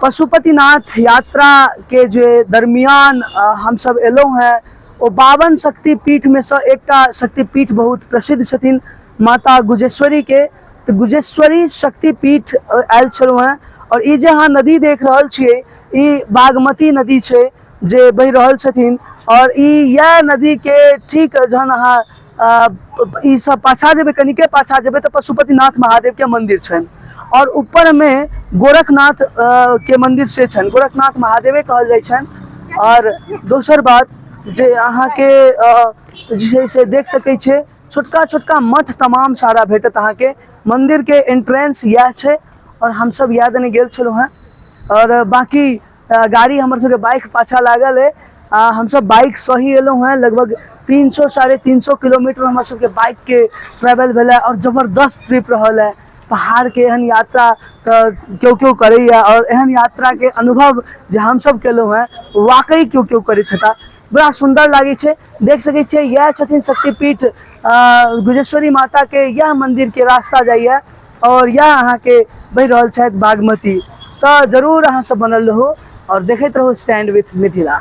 पशुपतिनाथ यात्रा के जे दरमियान हमसब एलहुँ हेँ ओ 52 शक्तिपीठमे सँ एकटा शक्तिपीठ बहुत प्रसिद्ध छथिन माता गुजेश्वरीके। तऽ गुजेश्वरी शक्तिपीठ आयल छलहुँ हेँ। आओर ई जे अहाँ नदी देख रहल छियै ई बागमती नदी छै जे बहि रहल छथिन। आओर ई इएह नदीके ठीक जहन अहाँ ई सब पाछा जेबै, कनिके पाछा जेबै तऽ पशुपतिनाथ महादेवके मन्दिर छनि। आओर ऊपरमे गोरखनाथ के मन्दिर से छनि, गोरखनाथ महादेवे कहल जाइ छनि। आओर दोसर बात जे अहाँके जे छै से देख सकै छियै छोटका छोटका मठ तमाम सारा भेटत अहाँके। मन्दिरके एंट्रेंस इएह छै आओर हमसब इएह दने गेल छलहुँ हेँ। आओर बाँकी गाड़ी हमर सबके बाइक पाछा लागल है। हमसब बाइक से ही एलहुँ हेँ। लगभग 300 350 किलोमीटर हमर सबके बाइक के ट्रेवल भेलै और जबरदस्त ट्रिप रहल है। पहाड़ के एहन यात्रा तऽ केओ केओ करैया और एहन यात्रा के अनुभव जे हमसब केलहुँ हेँ वाकई केओ केओ करैत हेता। बड़ा सुन्दर लागै छै। देख सकै छियै इएह छथिन शक्तिपीठ गुजेश्वरी माता के इएह मंदिर के रास्ता जाइया और यह अहाँके बहि रहल छथि बागमती। तऽ जरूर अहाँ सब बनल रहू और देखैत रहू स्टैंड विथ मिथिला।